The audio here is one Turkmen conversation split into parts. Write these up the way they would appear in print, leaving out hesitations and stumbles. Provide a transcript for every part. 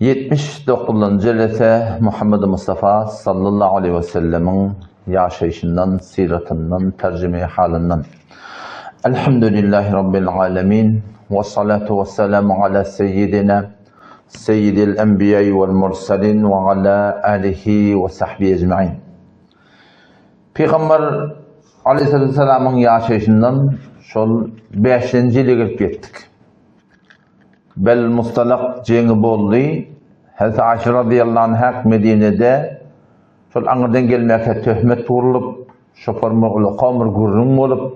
79-njy jelese Muhammedi Mustafa sallallahu aleýhi we sellemiň ýaşaýşyndan, syratyndan, terjime halyndan. Elhamdülillahi Rabbil alemin. We salatu we selamu ala seyyidina seyyidil enbiýai wal mursalin we ala alihi we sahbihi ecmain. Pygamber aleyhisselamyň ýaşaýşyndan şol 5-nji ýyla gelip ýetdik. Bel Mustalak jeňi boldy. Hezreti Aýşe razyýallahu anha Medinede şol aňyrdan gelmäkä töhmet urlup, şoparma ulaka bir gürrüň bolup,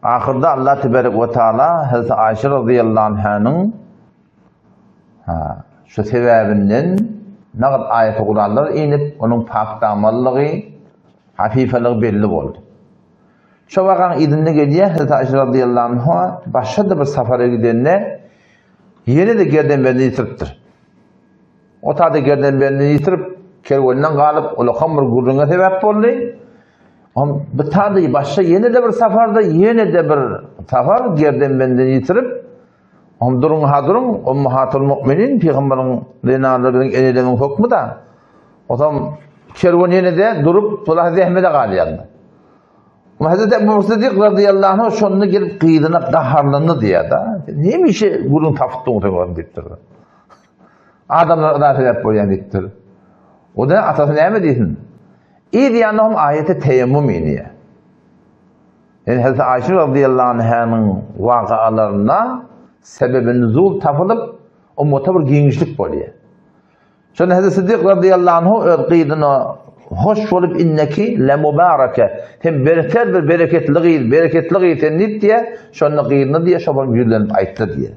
ahyrda Allah teberek we taala Hezreti Aýşe razyýallahu anhanyň ha, şu sebäbinden nagt aýaty Kuranlar inip, onuň pak damanlygy, hafifeligi belli boldy. Şo wakaň yzynda gelýär, Hezreti Aýşe razyýallahu anha başga-da bir sapara gidende ýene-de gerdenbendini ýitiripdir. O tada gerdenbendini ýitirip, kerwenden galyp, ulakam bir gürrüňe sebäp boldy. Om bu tada başga ýene-de bir saparda ýene-de bir sapar gerdenbendini ýitirip, om duruň ha duruň, ummahatul mu'minin pygamberiň zenanlary biziň enelerimiň hökmü-da. Otam kerwen ýene-de durup, bular zähmete galýarlar. Hazreti Ebu Bekr Siddik razyýallahu anh şonda gelip gyzyna gaharlandy diýýär-de. Hemişe gürrüň tapyp durun sen onuň diýipdir. Adamlar yza sebäp bolýan diýipdir. O da atasy näme diýsin? Yz ýanynda hem aýeti teýemmum inýär. Yani Hazreti Aýşe razyýallahu anhanyň wakalarynda sebebi nuzul tapylyp, ummata bir giňişlik bolýar. Şonda Hezreti Siddik razyýallahu anhu öz gyzyna hoş bolup inneki le mubarake. Sen bereker bir bereketli gyz, bereketli gyz sen diýip diýe, şonda gyzyna diýe şo bolup ýüzlenip aýtdy diýe.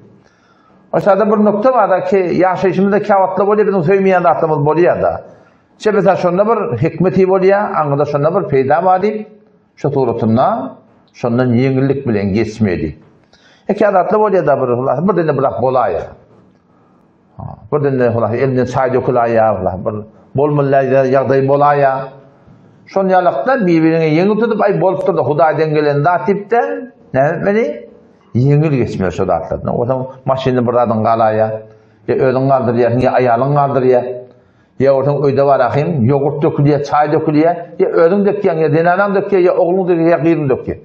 Aşağıda bir nokta bar ki ýaşaýşymyzda käwagtlar bolýar biziň söýmeýän zatlarymyz bolýar da. Çebesa şonda bir hikmeti bolýar, aňyda şonda bir peýda bar diýip, şu suratynda şondan ýeňillik bilen geçmeli. Eke zatlar bolýar da bir birden bir zat bolaýar. Birden-de hulasy elinden çaý dökülaýýar, hulasy bir bolmaly ýagdaý bolaýýar. Şon ýalakda bir-biriňe ýeňil tutup, aý bolupdyr-da, Hudaýdan gelen zat diýip-de, näme etmeli? Ýeňil geçmeli şo zatlardan. Onsoň maşynda bir zadyň galaýýar, ýa özüň galdyrýarsyň, ýa aýalyň galdyrýar. Ýa onsoň öýde bar ahym, ýogurt dökülýär, çaý dökülýär, ýa özüň dökýäň, ýa zenanaň dökýär, ýa ogluň dökýär, ýa gyzyň dökýär.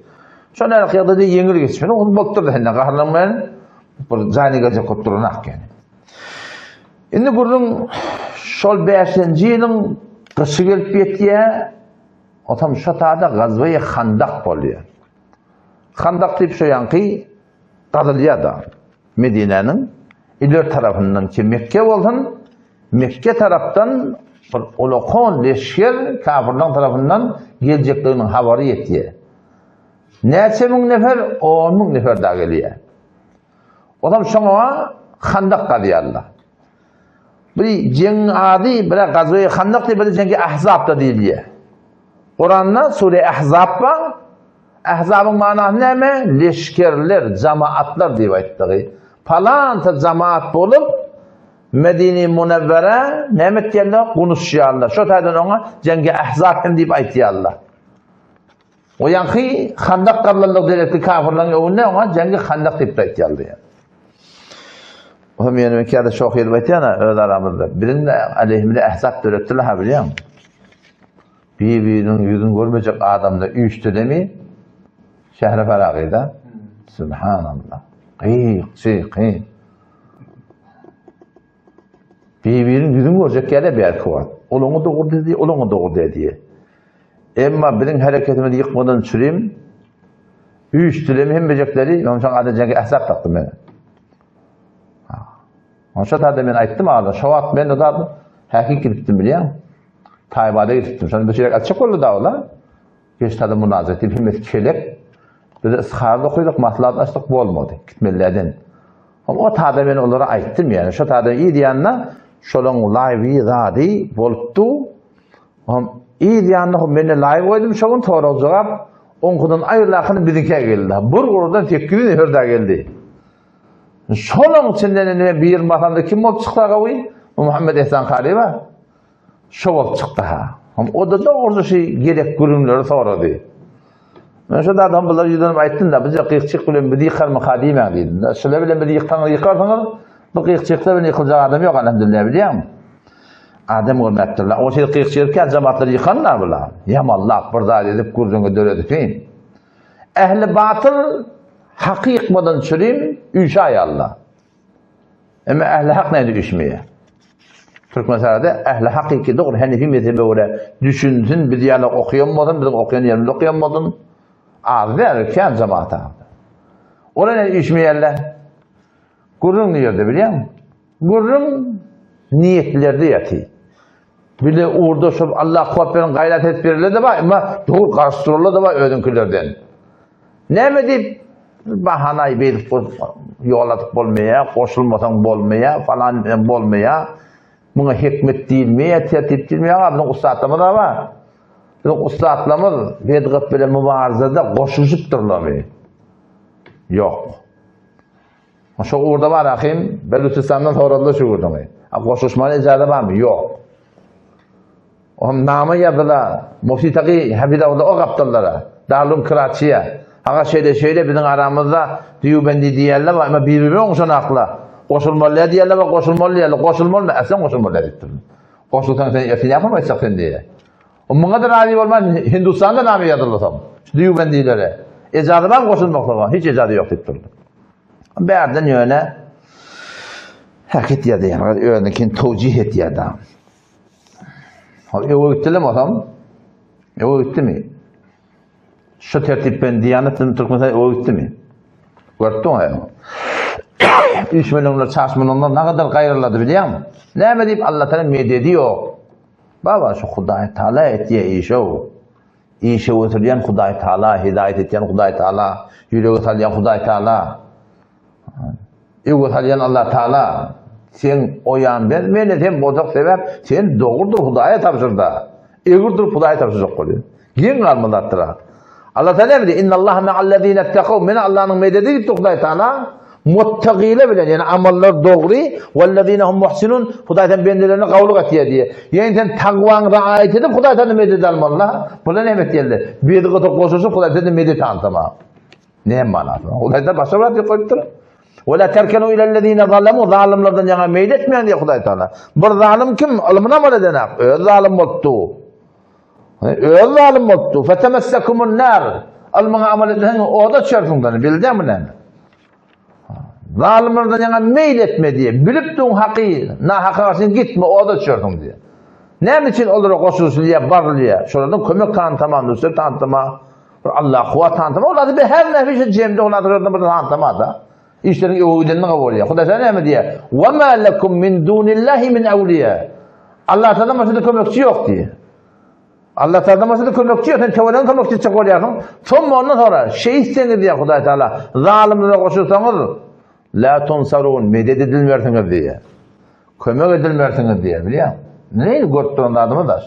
Şon ýaly ýagdaýda ýeňil geçmeli. Ol bolupdyr-da sende gaharlanmaýan. Bir jaýyna geljek bolup duran ak ýani. Indi gürrüň şol 5-nji ýylyň gyşy gelip ýetýär. Otam şo tada gazweýi Handak bolýar. Handak diýip şo ýanky gazylýar da. Medinäniň ileri tarapyndan ki Mekke bolsun, Mekke tarapdan bir ulakon leşger kafirlaryň tarapyndan geljekliginiň habary ýetýär. Näçe müň nefer? On müň nefer dagy gelýär. Olam şoňa handak gazýarlar. Bir jeňiň ady, bir gazwe handak diýip, bir jeňi Ahzab da diýilýär. Kuranda sure Ahzab bar. Ahzabyň manasy näme? Leşgerler, jamaatlar diýip aýtdygy. Palanta jamaat bolup Medine Munewwere näme etýärler? Gunuşýarlar. Şo taýdan oňa jeňgi Ahzab hem diýip aýtýarlar. O ýaňky handak gazlandyk derekli kafirleriň öňünde oňa jeňgi handak diýip aýtýardy. O hem ýene bir şoh edip aýtýan öz aramyzda. Biziň aleyhimize ehzap döretdiler ha bilýäň. Bir-biriniň ýüzüni görmejek adamlar üýşdüdemi? Şähre Faragyda. Subhanallah. Gyýyk, gyýyk. Bir-biriniň ýüzüni görjek ýaly belki wagt. Olaňa dogry diýdi, olaňa dogry diýdi. Emma biziň hereketimizi ýykmadan çürim üýşdülemi hemmejekleri, onsoň ada jeňge ähsap tapdym men. Onşa tada men aýtdym ada, şo wagt men da häkik gidipdim bilýäň. Taýbada gidipdim. Şony bir çeýrek açjak boldy da ola. Geç tada munazat edip hemmesi kelek. Biz istikara okydyk, maslahat açdyk, bolmady. Gitmelilerden. O tada men olara aýtdym ýani. Şo tada yz ýanyna şolaň laýwy zady bolupdy. Hom yz ýanyna hom men laýw goýdum şo gün sorag jogap oňkudan aýrylakyny biziňkä geldi. Bir gurdan 800 nefer da geldi. Şolaň içinden indi men bir basanda kim bolup çyksa gawy? Muhammed Ehsan Karyba. Şo bolup çykdy ha. Hom o-da dogrusu şu gerek gürrüňleri sorady. Men şo adam bular ýüzlenip aýtdym da, bize gyýyk bilen bizi ýykarmyka diýmäň diýdim. Şular bilen bizi ýyksaňyz ýykarsyňyz. Bu gyýkçyklar bilen ýykyljak adam ýok elhamdülillah bilýäňmi? Adam görmäpdirler. O şeýle gyýkçyk jemaatlar ýykanlar bular. Ýamallap bir zat edip gürrüňi döredipin. Ähli batyl haky ýykmadan çürim üýşe aýallar. Emma ähli hak näde üýşmeýär? Türkmenistanda ähli hakyky dogry Hanefi mezhebe görä düşünsin, biz ýaly okaýan bolsun, biziň okaýan ýerimizde okaýan bolsun. Az däl, kän jemaat. Olar näde üýşmeýärler? Gürrüň nirde bilýäňmi? Gürrüň niýetlerde ýatyr. Bile ugurdaşyp Allah kuwwat beren gaýrat edip bererler-de bar, emma dogry garşy durarlar-da bar özüňkilerden. Näme diýip bahanaý beýdip ýol atyp bolmaýar, goşulmasaň bolmaýar, falan bilen bolmaýar. Muňa hikmet diýilmeýär, tertip diýilmeýär. A biziň ussatlarymyz bar. Biziň ussatlarymyz bedgat bilen mübarizede goşulyşypdyrlarmy? Ýok. Şo ugurda bar ahym, Belüçistandan soradylar şu gürrüňi. A goşulyşmaga ijaza barmy? Ýok. Ohm nama ýazdylar. Mufti Taki Hafizahullah o gapdallara. Darulum Kiraçiýa. Aga şeýle şeýle biziň aramyzda Dýubendi diýýärler bar, emma bir-birine oňşanaklar. Goşulmaly diýýärler bar, goşulmaly diýýärler. Goşulmalymy? Äslen goşulmaly diýipdir. Goşulsaň sen ertir ýapam aýtjak sen diýýär. O muňa-da razy bolman Hindistanda nama ýazyldy soň. Şu Dýubendilere. Ejazy barmy goşulmaklyga? Hiç ejazy ýok diýip durdy. Bärden ýöne hereket ýazýar, özünikin towjih etýär da. Hop, öwe gitdiler bolsam, öwe gitdimi? Şu tertip ben Diyanet bilen Türkmenistan öwe gitdimi? Görüp durun aýagyny. Üýşmeleňler, çaşmalaňlar ne kadar gaýrylady bilýäňmi? Näme diýip Allah Taala mededi ýok. Baba şu Hudaý Taala etýä işow. Işe götürýän Hudaý Taala, hidaýat etýän Hudaý Taala, ýürege salýan Hudaý Taala. Öwge salýan Allah Taala. Sen oýan ben, men sen bozak sebäp, sen dogrudyr Hudaýa tabşyrda. Egri durup Hudaýa tabşyrjak bolýar. Geň galma zatdyr. Allah Taala näme diýýär? Innallaha ma'allazina ittaqaw. Men Allahnyň mededi diýip Hudaý Taala muttaqile bilen, ýani amallar dogry, wallazina hum muhsinun, Hudaý sen bendelerine gawlyk etýär diýýär. Ýani sen takwaňy raýat edip Hudaý senden medet almaly. Bular näme etýärler? Bidgata goşulyşyp Hudaý senden medet alsama. Näme manasy? Hudaý da başga bir zat goýupdyr. Wala terkenu ilellezine zalamu zalymlardan ýaňa meýil etmäň diýýär Hudaý Taala. Bir zalym kim? Ylmyna amal edenak. Öz zalym bolupdy. Öz zalym bolupdy. Fetemessekumun nar. Ylmyňa amal etmeseň oda düşersiň dany. Bilýäňmi näme? Zalymlardan ýaňa meýil etme diýýär. Bilip duň haky, nahaka garşy gitme, oda düşersiň diýýär. Näme üçin olara goşulyşylýar, barylýar? Şolardan kömek tantama, nusret tantama, bir Allah kuwwat tantama, ol azy her näme jemde ol azy bir tantama da. Işleriň öwgi gidenini kabul bolýar. Hudaý sana näme diýýär? Wa ma lekum min dunillahi min awliya. Allah sana başga kömekçi ýok diýýär. Allah sana başga kömekçi ýok. Sen töweregiň kömekçi etjek bolýarsyň. Soň ondan sonra şeýtseňiz diýýär Hudaý Taala, zalymlara goşulsaňyz la tunsarun medet edilmersiňiz diýýär. Kömek edilmersiňiz diýýär, bilýäňmi? Nähili görüp duran zadymyz daş.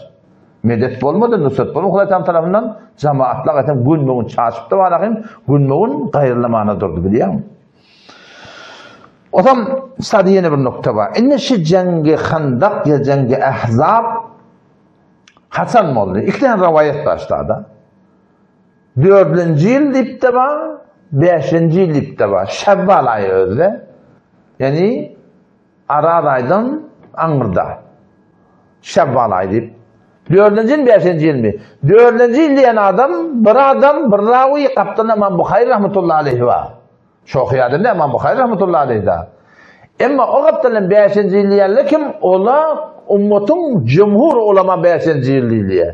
Medet bolmady, nusrat bolmady Hudaý Taala tarapyndan jemaatlar gaýtam günbe-gün çaşypdy barahym, günbe-gün gaýrylamana durdy, bilýäňmi? Osam sada ýene bir nokta bar. Indi şu jeňgi Handak ýa jeňgi Ahzab haçan boldy? Iki tane rawaýat bar ştada. Dördünji ýyl diýip-de bar, bäşinji ýyl diýip-de bar. Şewwal aýy özde. Ýani Araz aýdan aňyrda. Şewwal aýy diýip. Dördünji ýyl, bäşinji ýylmy? Dördünji ýyl diýen adam, bir adam, bir rawy, gapdalynda Ymam Buhary rahmetullahi aleýhi bar. Şohy adam däl, Ymam Buhary rahmetullahi aleýhi da. Emma o gapdalynda bäşinji ýyl diýenler kim? Ola ummatyň jumhur ulama bäşinji ýyl diýilýär.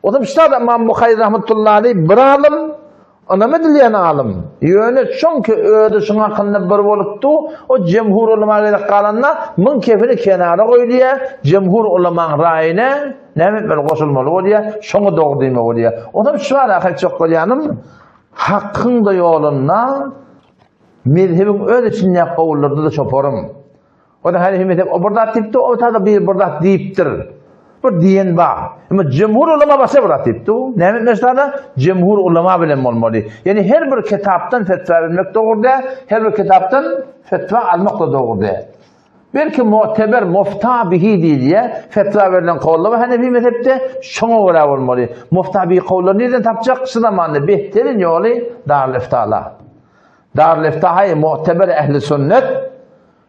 O zaman ştada Ymam Buhary rahmetullahi aleýhi bir alym, Ynam edilýän alym. Ýöne çünki özi şuň hakynda bir bolupdy, o jemhur ulama gezek galanda, muň kefini kenara goýulýar, jemhur ulamaň raýyna näme etmeli, goşulmaly bolýar, şoňa dogry diýmek bolýar. Onam şu barada aýtjak bolýanym, hakyň-da ýolunda mezhebiň öz içindäki gowularda-da çoparym. O da hany mezhep o bir zat diýipdir, o da bir bir zat diýipdir. Bir diýen bar. Emma cemhur ulama başga bir zat diýipdir. Näme etmeli Cemhur ulama bilen bolmaly. Ýani her bir kitapdan fetwa bermek dogry däl, her bir kitapdan fetwa almak da dogry däl. Belki mu'teber mufta bihi diýilýär. Fetwa berlen kowlar bar Hanefi mezhepde, şoňa görä bolmaly. Mufta bihi kowlary nirden tapjak? Şu zamanda behterin ýoly Darül Iftala. Darül Iftahay mu'teber ehli sünnet.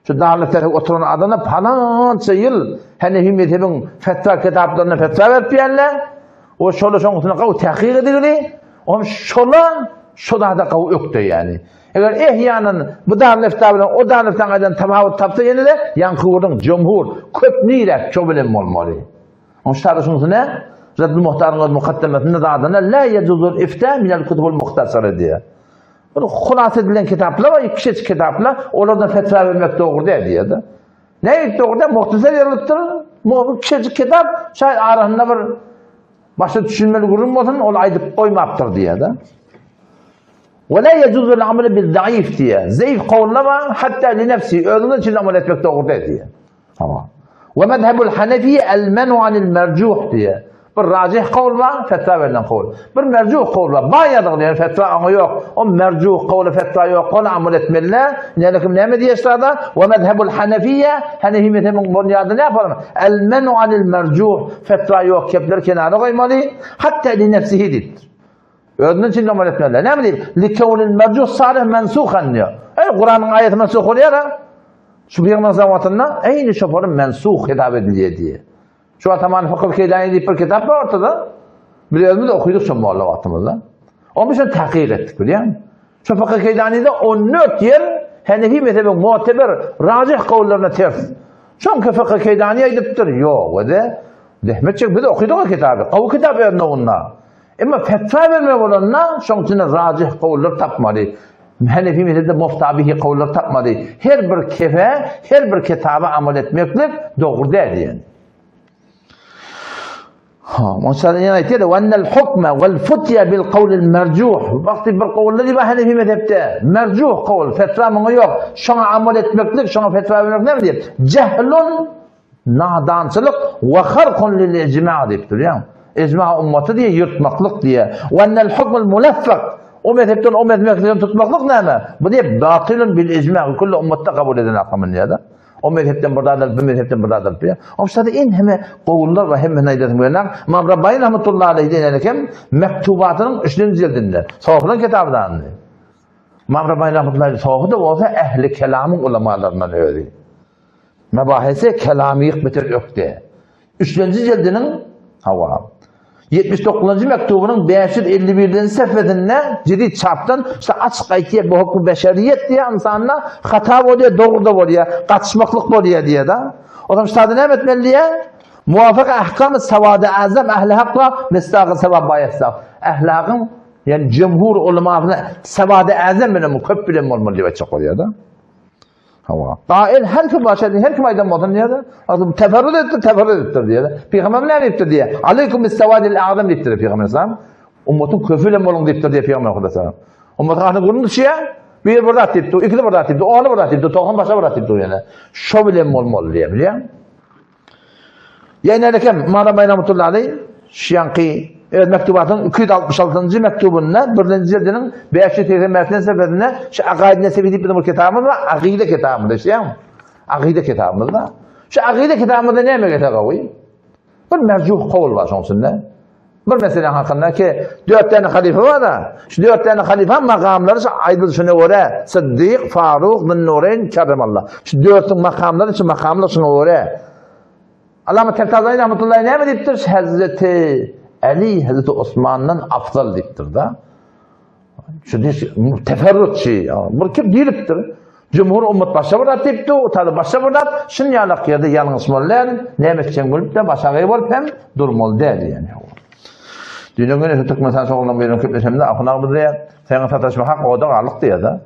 Şu darlyk oturan adamlar palança ýyl Hanefi mezhebiň fetwa kitaplaryna fetwa berip ýärler. O şola şoň üstüne gawy tahkik edildi. Oň şola şo zada gawy ökde ýani. Eger ehýanan bu darlyk bilen o darlykdan aýdan tapawut tapsa ýene-de ýaňky gürrüň jumhur köp niräk şo bilen bolmaly. Oň ştaby şoň üstüne Rabbul Muhtaryň öz mukaddemesinde zadyna la yejuzul ifta minel kutubul muhtasara diýýär. Bir hulasa edilen kitaplar bar, kiçijik kitaplar, olardan fetwa bermek dogry däl diýýär-de. Nähili dogry däl? Muhtasar ýazylypdyr. Bu kiçijik kitap, şaýat arasynda bir başa düşünmeli gürrüň bolsun, ol aýdyp goýmapdyr diýýär-de. Ve la yecuzul amel bil zaif diýýär. Zeif kowluna bar, hatta li nefsi, özüňiz üçin amal etmek dogry däl diýýär. Tamam. Ve mezhebul Hanefi el menu anil mercuh diýe. Bir rajih kowul bar, fetwa berlen kowul. Bir mercuh kowul bar. Bar ýazyk diýen fetwa oňa ýok. O mercuh kowula fetwa ýok. Ony amal etmeli. Nälekim näme diýeşlerde? Ve mezhebul Hanefiye, Hanefi mezhebiniň bunýady ne yapalım? El menu anil mercuh. Fetwa ýok kepler kenara goýmaly. Hatta li nefsihi diýipdir. Özünden üçin amal etmeli. Näme diýip? Li kewlil mercuh salih mensuhan diýýär. Eý, Kuranyň aýaty mensuh bolýar ha. Şu pygamber zamanynda eýni şofaryň mensuh hesap edilýär diýýär. Şu ataman Fıkh Keýlani diýip bir kitap bar ortada. Biz özümiz okydyk şo molla wagtymyzda. Onu biz tahkik etdik bilýäňmi? Şu Fıkh Keýlani'de 14 ýer Hanefi mezhebiň muteber rajih kowlaryna ters. Çünki Fıkh Keýlani aýdypdyr, ýok, öde zähmet çek biz okydyk o kitaby. Gowy kitap özünde onda. Emma fetwa bermek bolanda şoň içinde rajih kowlar tapmaly. Hanefi mezhebinde muftabihi kowlar tapmaly. Her bir kefe, her bir kitaba amal etmeklik dogry däl diýen. Ha, onça ýene aýtýar, "Wa annal hukma wal futya bil qawl al marjuh." Wagty bir kowlar diýip Hanefi mezhebde marjuh kowl, fetwa muňa ýok. Şoňa amal etmeklik, şoňa fetwa bermek näme diýip? Jahlun Nadançylyk we harkun lil ijma diýip durýar. Ijma ummaty diýe ýyrtmaklyk diýe. We ennel hukmul mulaffak. O mezhepden o mezhepden tutmaklyk näme? Bu diýe batylun bil ijma kullu ummatda kabul edilen akymyn diýe. O mezhepden bir zat alyp, bu mezhepden bir zat alyp diýe. O şada in heme gowullar we hemme nädesin bilen. Imam Rabbani rahmetullahi aleyhi diýen eken mektubatynyň 3-nji jildinde. Sohlan kitabydan. Imam Rabbani rahmetullahi aleyhi sohda bolsa ehli kelamyň ulamalaryndan özi. Mebahise kelamyýyk beter ökde. Üçlenji jildiniň, hawa, 79-njy mektubynyň 551-nji sefesinde jedid çapdan işte açyk aýtýar, bu hukuk beşeriýet diýýär, ynsanda hata bolýar, dogry da bolýar, gatyşmaklyk bolýar diýýär da. O zaman ştada näme etmeli diýýär? Muwafyk ahkam sawady azam ahli hakla mistagy sawab baýatsak. Ahli hakyň, ýani jumhur ulamasyna sawady azam bilen köp bilen bolmaly diýip aýtjak bolýar da. Hawa. Gail her kim başa her kim aýdan bolsun diýýär. Adam teferrüt etdi, teferrüt etdi diýýär. Pygamber näme diýipdir diýýär. Aleýkum bis-sawadil a'zam diýipdir Pygamber sallam. Ummatyň köpi bilen boluň diýipdir diýýär Pygamber sallam. Ummatyň ahli gurun düşýär. Bir ýer bir zat diýipdir, ikisi bir zat diýipdir, ony bir zat diýipdir, 90 başa bir zat diýipdir ýene. Şo bilen bolmaly diýýär, bilýäňmi? Ýene kem Mara Baýramtullahi aleyh şiyanki öz mektubatynyň 266-njy mektubynda birinji jildiniň 585-nji sefesinde şu Akaid Nesewi diýip bir kitabymyz bar, Akide kitabymyz eşidýäňmi? Akide kitabymyzda. Şu Akide kitabymyzda näme gelse gowy? Bir merjuh kowul bar şoň içinde. Bir mesele hakynda ki dört tane halife bar da, şu dört tane halife makamlary şu aýdylyşyna görä Siddik, Faruk, Zünnureyn, Kerremallah. Şu dörtüň makamlary şu makamlar şuna görä. Allama Tertazani rahmetullahi näme diýipdir? Hazreti Ali Hazreti Osmandan afzal diýipdir da. Şu teferrutçy, bir kim diýlipdir. Cumhur ummat başa bir zat diýipdi, o taly başa bir zat. Şun ýalak ýerde ýalňyşmaly däl, näme etjeň bilip de başagaý bolup hem durmaly däl ýani. Düýn güni şu Türkmenistan şogulan bilen köpleşemde Ahun aga diýýär, Seňe sataşma hak oda galyk diýýär da.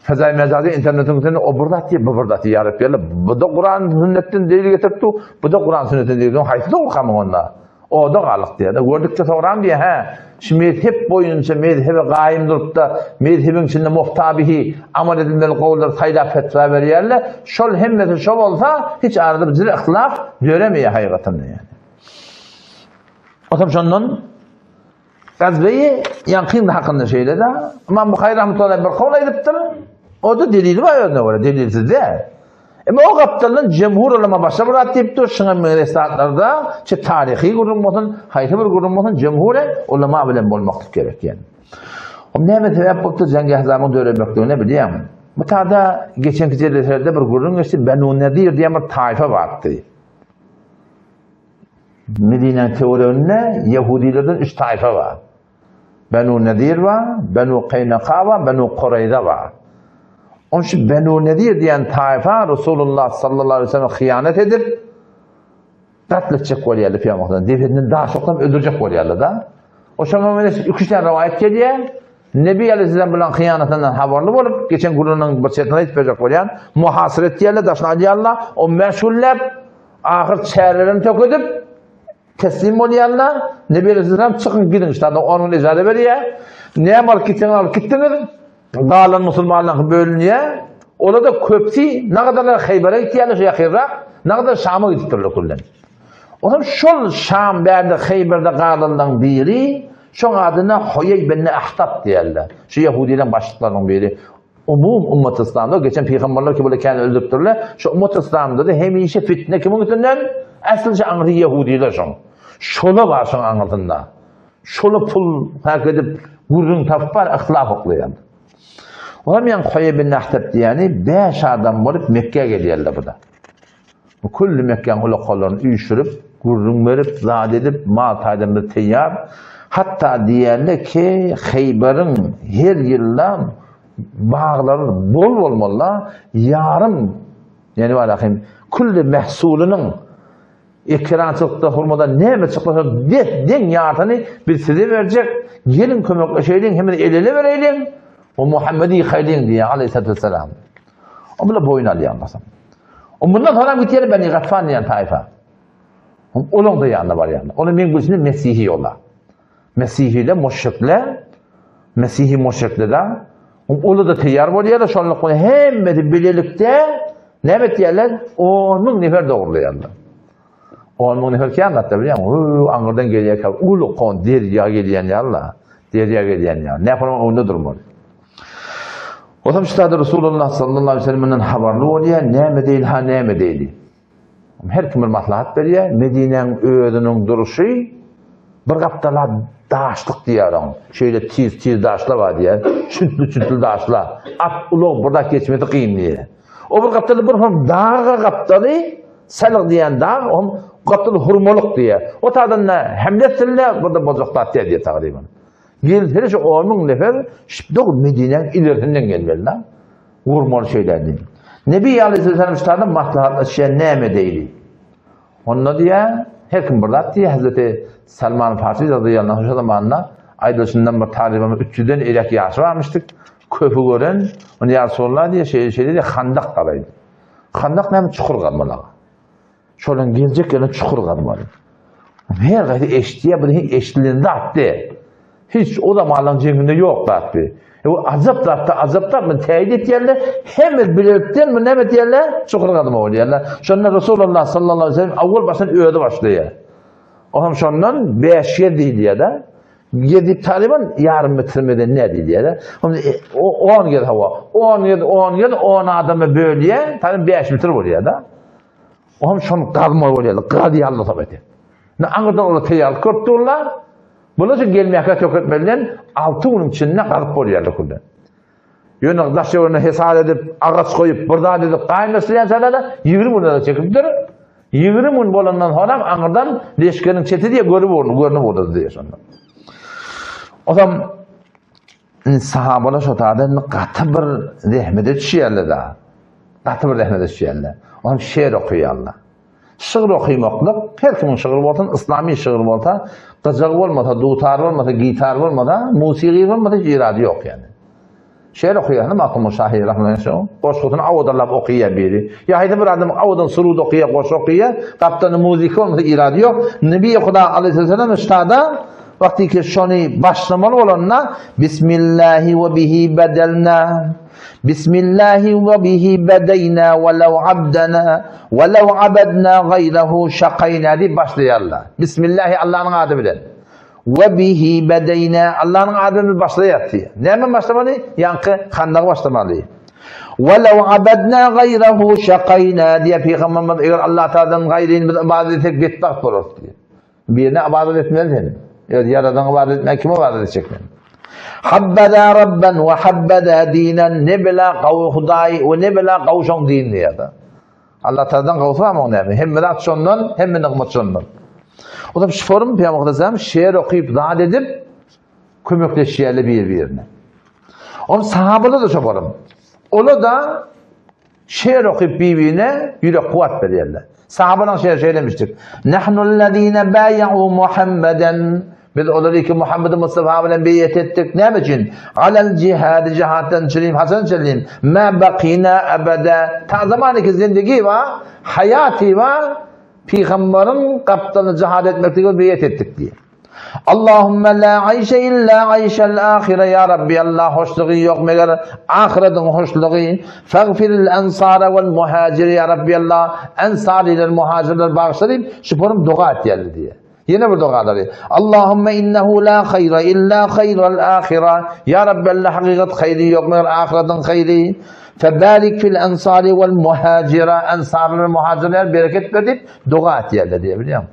Fezaý mejazy internetiň üstünde o bir zat diýip, bu bir zat diýip ýaryp Bu da Kuran sünnetden delil getiripdi, bu da Kuran sünnetden delil. Haýsy dogry kamyň onda? Oda galyk diýýär. Gördükçe sogram diýýär, hä, şu mezhep boýunça mezhebe gaýym durup-da, mezhebiň içinde muhtabihi amal edilmeli gowullary saýlap fetwa berýärler. Şol hemmesi şo bolsa, hiç arada bir jyly yhtilaf döremeýär haýygatynda ýani. Otam şondan Gazbeýi ýaňkyň hakynda şeýle-de, Ymam Buhary rahmetullahi bir kowul aýdypdyr. O-da delili bar özüne görä, delilsiz däl. Emma o gapdaldan jemhur ulama başga bir zat diýipdir, şuňa meňzeş zatlarda, çe taryhy gürrüň bolsun, haýsy bir gürrüň bolsun, jemhur ulama bilen bolmaklyk gerek ýani. O näme sebäp bolupdyr Jeňgi Ahzamyň döremekligine bilýäňmi? Bu tada geçenki jelselerde bir gürrüň geçdi, Benu Nedir diýen bir taýfa bardy. Medinäniň töwereginde ýehudilerden üç taýfa bar. Benu Nedir bar, Benu Kaýnaka bar, Benu Kureýza bar. On şu Benu Nedir diýen taýfa Resulullah sallallahu aleyhi ve sellem hyýanat edip, gatl etjek bolýarlar Pygamberden. Depesinden daş oklap öldürjek bolýarlar da. O şoňa menen iki üç tane rivayet gelýär. Nebi Aleyhisselam bilen hyýanatyndan habarly bolup, geçen gürrüňiň bir çetini aýdyp berjek bolýan. Muhasyr etýärler, daşyny alýarlar. 15 günläp ahyr çärelerini tökedip teslim bolýarlar. Nebi Aleyhisselam çykyň gidiň, ştada 10 gün ijaza berýär. Näme alyp gitseňiz alyp gitdiňiz. Galan musulmanlaryň bölünýär. Olar da köpsi nagadarlar Heýbere gitýärler şu ýakynrak, nagadar Şama gidipdirler küllen. Olam şol Şam bärde Heýberde galanlaryň biri, şoň adyna Hoýeý bin Ahtab diýerler. Şu ýehudileň başlyklarynyň biri. Umum ummat Islamda geçen pygamberler ki bile kän öldüripdirler. Şu ummat Islamda da hemişe fitne kimiň üstünden? Äslice aňyrsy ýehudiler şoň. Şola bar şoň aňyrsynda. Şola pul hak edip gürrüň tapyp bar yhtilaf oklaýan. Olam ýaň Hoýeý bin Ahtab diýeni 5 adam bolup Mekge gelýärler bu da. Bu külli Mekgäň ulakalaryny üýşürip, gürrüň berip, zat edip, mal taýdan biz teýýar. Hatda diýende ki, Heýberiň her ýylda baglary bol bolmaly, ýarym, ýani barahym, külli mehsulynyň ekerançylykda hurmadan näme çyksa des deň ýarsyny biz size berjek, geliň kömekleşeýliň, hem el-ele bereýliň, o Muhammedi ýykaýlyň diýýär, aleyhissalatu vesselam. O bile boýun alýan basam. O mundan soňam gitýär Beni Gatfan diýen taýfa. Olaň da ýanyna barýan. Ony men bilşimde Mesihi ola. Mesihiler müşrikler, Mesihi müşrikler da. Ola da teýýar bolýar, şonluk bilen hemmesi bilelikde näme etýärler? 10 müň nefer dogurlaýarlar. 10 müň nefer kän gatda bilýän, hü, aňyrdan gelýärkä uly kon derýa gelýän ýaly, derýa gelýän ýaly. Näme onda durmaly? Otam ştada Resulullah sallallahu aleyhi ve sellem'den habarly bolýar, näme deýli ha näme deýli. Her kim bir maslahat berýär, Medinäň özüniň duruşy bir gapdala daşlyk diýýär oň. Şeýle tiz-tiz daşlar bar diýýär. Çüntli-çüntli daşlar. At ulag bir zat geçmesi kyn diýýär. O bir gapdaly bir hem daga gapdaly Salyk diýen dag, o gapdaly hurmalyk diýýär. O taýdan da hemle etsinler, burada boljak zat diýýär tagryban. Gelsene şu 10 müň nefer şipdok Medinäň ilerisinden gelmeli da. Gurmaly şeýle diýip. Nebi Aleyhisselam ştada maslahatlaşýan näme deýli? Onda diýä, her kim bir zat diýä, Hazreti Salman Farsi radıyallahu anh şu zamanda aýdylyşyndan bir talybyň 300-den elek ýaşy barmyşdyk. Köpi gören, onu ýa Resulullah diýä, şeýle şeýle diýä, handak galaýdy. Handak näme çukur gazmaly. Şolaryň geljek ýerine çukur gazmaly. Her gaýsy eşitýär, bu hiç eşidilen zat däl. Hiç o zamanlaryň jeňinde ýok zat bu. E bu ajap zatda, ajap zat, muny täýit etýärler. Hemme bilelikden muny näme etýärler? Çukur gazma bolýarlar. Şonda Resulullah sallallahu aleyhi ve sellem awwal başdan özi başlaýar. O hem şondan 5 ýer diýilýär-de. Ýedi talyban ýarym metremeden ne diýilýär-de. O 10 gez hawa. 10 gez, 10 gez 10 adama bölýär, talyban 5 metr bolýar-da. Oňam şony gazmaly bolýarlar, gaz ýaly eti. Ne aňyrdan olar teýýarlyk görüp durlar. Bular şu gelmäkä töketmelinden 6 günüň içinde gazyp bolýarlar külden. Ýöne daş ýerine hesap edip, agaç goýup, bir zat edip gaýynlaşdyrýançalar 20 güne çekipdir. 20 gün bolandan soňra aňyrdan leşgeriň çeti diýe görüp boldy, görnüp boldy diýe şonda. O zaman Sahabalar şo taýda indi gaty bir zähmete düşýärler da. Gaty bir zähmete düşýärler. Olam şeýr okaýarlar. Şygyr okamaklyk, her kimiň şygry bolsun, yslamy şygyr bolsa, gyjagy bolmasa, dutar bolmasa, gitar bolmasa, musigy bolmasa hiç irady ýok ýani. Şeýr okaýar, Magtymguly şahyr rahmetullah şo goşgusyny awadalap okaýar biri. Ýa haýsy bir adam awadan surud okaýar, goşgy okaýar, gapdalynda muzika bolmasa irady ýok. Nebi Huda aleyhisselam ştada Wagty ki şony başlamaly bolanda Bismillahi we bihi bedelna Bismillahi we bihi bedeyna we lew abdana we lew abadna gaýrahu şakayna diýip başlaýarlar. Bismillahi Allanyň ady bilen. We bihi bedeyna Allanyň ady bilen başlaýar diýýär. Näme başlamaly? Ýaňky handagy başlamaly. We lew abadna gaýrahu şakayna diýýär Pygamberimiz eger Allah Taaladan gaýryny biz ybadat etsek betbagt bolarys diýýär. Birine ybadat etmeli sen. Öz ýaradanyňa ybadat etmän kime ybadat etjek sen? Habbada Rabban we habbada dinan ne bela gawy Hudaý we ne bela gawy şoň din diýýär. Allah Taala'dan gawsy barmy oň näme? Hemme zat şondan, hemme nygmat şondan. O zaman şu forum Peygamber Aleyhisselam şeýer okyp, zat edip kömekleşýärler bir-birine. Onuň sahabalar da şu forum. Ola da Şeýr okyp bir-birine ýürek kuwwat berýärler. Sahabalaryň şeýri şeýlemişdik. Nahnullezine baýa'u Muhammeden Biz olary ki Muhammed Mustafa bilen beýet etdik. Näme üçin? Alal jihad jihatdan çilim haçan çilim? Ma bakina abada. Ta zamany ki zindigi wa hayati wa Pygamberiň gapdalyny jihad etmeklige beýet etdik diýýär. Allahümme la ayşe illa ayşel ahire ya Rabbi Allah hoşlugy yok meger ahiretin hoşlugy fagfiril ensara vel muhacir ya Rabbi Allah ensariler muhacirler bağışla diýip şu forum doga etýärler diýýär. Ýene bir dogalary. Allahümme innehu la hayra illa hayral ahira. Ya Rabbi Allah hakykat haýry yok meger ahiretin haýry. Febarik fil ensari vel muhacira. Ensarlar muhacirler bereket ber diýip doga etýärler diýýär bilýäňmi?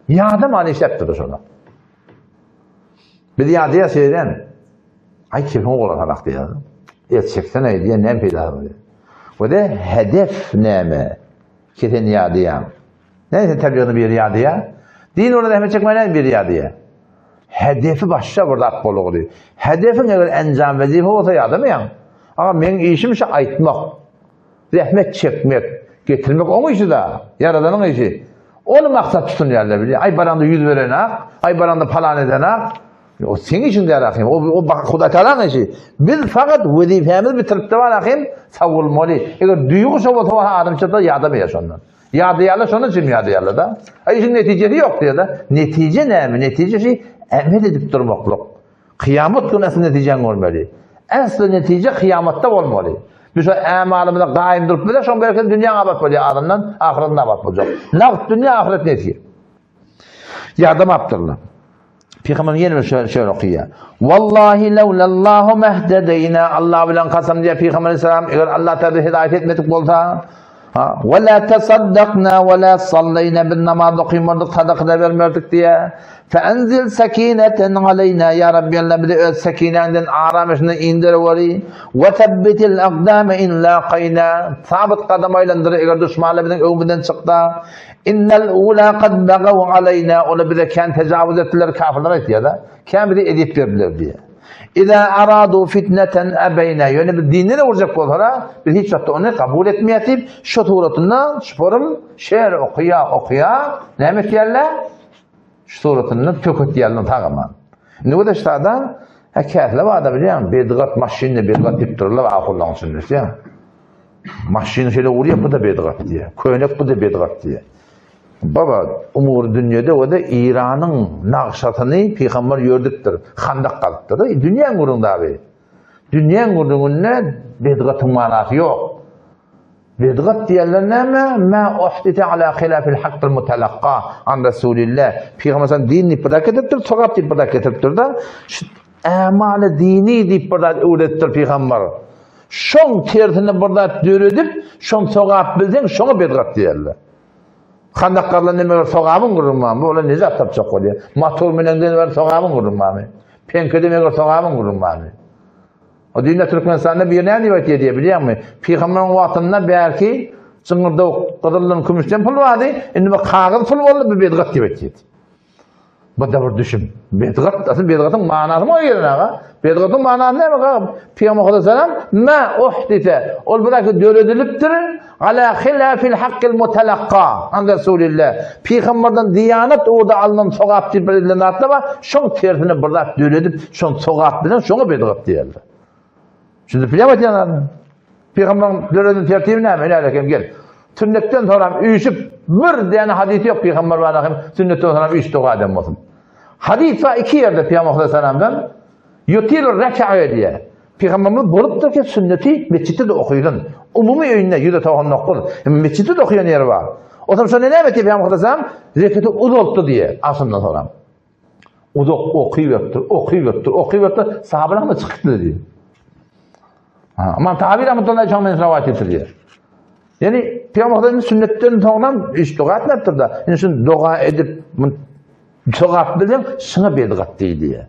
Ýadam an işläpdir şonda. Biz ýadýa şeýden. Aý kefin gola salak diýýär. Et çeksene diýen näme peýdasy bar? We de hedef näme? Ki sen ýadýaň. Näme sen tebliğini bir ýadýa? Din ugrunda zähmet çekmän bir ýadýa. Hedefi başga bir zat bolugly. Hedefiň eger enjam wezipe bolsa ýadamaýaň. Aga meň işim şu aýtmak. Zähmet çekmek, getirmek oň işi-da, Ýaradanyň işi. Ony maksat tutunýarlar bilýän. Aý baranda ýüz berenak, aý baranda palan edenak. O seň işiň däl ahym. O o Hudaý Tagalaň işi. Biz fakat wezipämizi bitirip de bar ahym, sag bolmaly. Eger duýgy şo bolsa wah adam çyksa ýadamaýar şondan. Ýadaýarlar şondan üçin ýadaýarlar da. Aý işiň netijesi ýok diýýär-de. Netije näme? Netije şi emel edip durmaklyk. Kyýamat güni asly netijäni görmeli. Asly netije kyýamatda bolmaly. Biz şo ämalymyza gaýym durup bize şoň bereketi dünýäň abat bolýar azyndan ahyretinde abat boljak. Nagt dünýä ahyret nesip. Ýardam apdyrlar. Pygamber ýene bir şöyle, şöyle okaýar. Wallahi lawlallahu mahtadayna Allah bilen kasam diýär Pygamber aleyhisselam eger Allah Teala hidaýet etmedik bolsa Ha, we la tasaddaqna we la sallayna biz namaz okymardyk, sadaka da bermerdik diýe. Fe enzil sakineten aleyna ya Rabbi Allah bizi öz sakinenden aramışyny indir weri. We thabbitil aqdama in laqayna. Sabit gadam aýlandyr eger düşmanlar biziň öňümizden çyksa. Innel ula kad bagaw aleyna. Olar bize kän tejawuz etdiler, kafirler aýtýar da. Kän bize eziyet berdiler diýe. Iza aradu fitneten ebeyna. Ýöne bir dinine urjak bolsalar, biz hiç wagtda ony kabul etmeýäs diýip, şu suratynda şuporym şeýer okaýa, okaýa, näme etýärler? Şu suratynda töketýärler tagaman. Indi bu da ştada ha käsle barda bilýän, bedgat maşynda bedgat diýip dururlar ahullaň içinde, bilýän. Maşyn şeýle urýar, bu da bedgat diýýär. Köýnek bu da bedgat diýýär. Baba, umur dünýede we-de Iranyň nagşasyny pygamber ýördüpdir, handak gazypdyr. Dünýäň gürrüňde abi. Dünýäň gürrüňinde bedgatyň manasy ýok. Bedgat diýenler näme? Ma uhdite ala hilafil hakkil mutalakka an Resulillah. Pygamber sallam din diýip bir zat getiripdir, sogap diýip bir zat getiripdir-de. Şu ämaly dini diýip bir zat öwredipdir pygamber. Şoň tersine bir zat döredip, şoň sogap bilseň, şoňa bedgat diýerler. Handak gazylan neme bir sogabyň gürrüň barmy? Olar nejat tapjak bolýar. Motor münenden bir sogabyň gürrüň barmy? Peňkede meger sogabyň gürrüň barmy? O dünýä Türkmenistanda bir näme diýip aýtýar diýe bilýäňmi? Pygamberiň wagtynda belki jyňyrdawuk gyzyldan kümüşden pul bardy, indi bir kagyz pul boldy, bu bedgat diýip aýtýar. Bu da bir düşüm. Bedgat, asyl bedgatyň manasy mı ýerine aga? Bedgatyň manasy näme aga? Peygamber sallallahu ma uhdise. Ol bir zat döredilipdir. Ala hilafil hakkil mutalakka an Resulillah. Peygamberden diýanat ugrunda alynan sogap diýip bir edilen zatlar bar. Şoň tersine bir zat döredip, şoň sogap bilen şoňa bedgat diýerler. Şimdi bilýän aýtýan Peygamberin döreden tertibi näme? Helal eken gel. Sünnetden soram üýşüp bir däne hadis ýok Peygamber barada hem sünnetden soram üç doga eden bolsun. Hadis var iki ýerde Peygamber sallallahu Yutilur reka'a diýe. Peygamberimiz bolupdyr ki sünneti mescitde de okuyulun. Umumy öýünde 199. Mescitde de okuyan ýeri bar. O zaman şonda näme etdi Peygamber sallallahu Reketi uzaltdy diýe. Aslynda soram. Uzak okyberipdir, okyberipdir, okyberipdir. Sahabalar da çykyp gitdiler diýýär. Ha, Imam Tahawi rahmetullahi şoň bilen rowaýat getirýär. Ýani Peygamber sünnetden soňram iş doga etmepdir da. Indi şunu doga edip, sogap bilen şuna bedgat diýdi.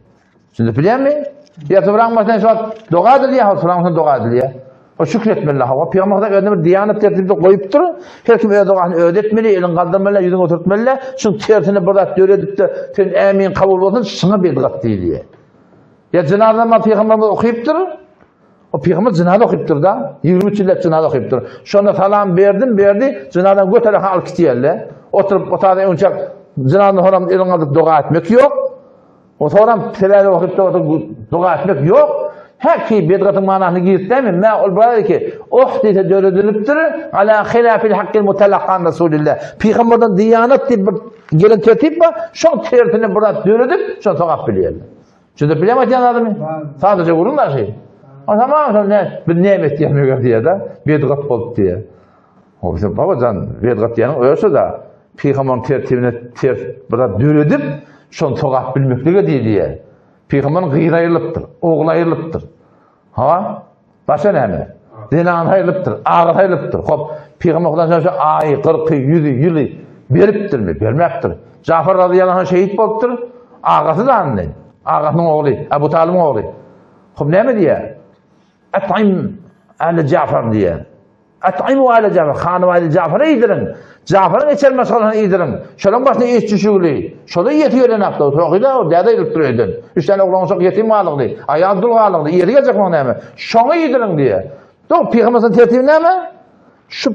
Şimdi bilýärmi? Ýa soraň başynda şu wagt doga edilýär, ha soraň başynda doga edilýär. O şükür etmeli hawa. Pygamber özüne bir diýanet tertibde goýupdyr. Her kim öz dogasyny özi etmeli, elini galdyrmaly, ýüzüni oturtmaly. Şuň tersine bir zat döredip-de, sen ämin kabul bolsun, şuňa bidgat diýilýär. Ýa jynaza namaz pygamberimiz okypdyr. O pygamber jynaza okypdyr da. 23 ýyllap jynaza okypdyr. Şonda salam berdim, berdi, jynazaň götere alyp gitýärler. Oturyp, otagda öňçäk jynazadan soram elini galdyryp doga etmek ýok. O soram sebäbi okypdyr, oturyp doga etmek ýok. Her ki bidgatyň manasyny girizsämi, mä ol bar ki, oh diýse döredilipdir, ala hilafil hakkil mutalakkan Rasulillah. Pygamberden diýanat diýip bir gelen tertip bar, şoň tersine bir zat döredip, şony sogap bilýärler. Şunda bilem aýtýan adamy. Sadece gurun da şey. O tamam şol ne bir näme etýän meger diýär da, bedgat bolup diýär. O bize babajan bedgat diýeniň özi da pygamberyň tertibine ters bir zat döredip, şony sogap bilmeklige diýilýär. Pygamberyň gyzy aýrylypdyr, ogly aýrylypdyr. Ha? Başga näme? Zenan aýrylypdyr, agasy aýrylypdyr. Hop, Pygamber Hudaý şu aýy, kyrky, ýüzi, ýyly beripdirmi? Bermäpdir. Jafar razyýallahu anh şehit bolupdyr. Agasy da andy. Agasynyň ogly, Abu Talybyň ogly. Hop, näme diýýär? At'im ale Jafar diýýär. At'imu ale Jafar, hanybaýly Jafara iýdiriň. Jafaryň içer maşgalasyna iýdiriň. Şolaň başyna iş düşügli. Şola iýesi gelen akda. Soňky-da o däde aýrylypdyr öýden. Üç tane oglan şok ýetim galygdy. Aýal dul galygdy. Iýesi geljek muň näme? Şoňa iýdiriň diýýär. Dog pygambersiň tertibi näme? Şu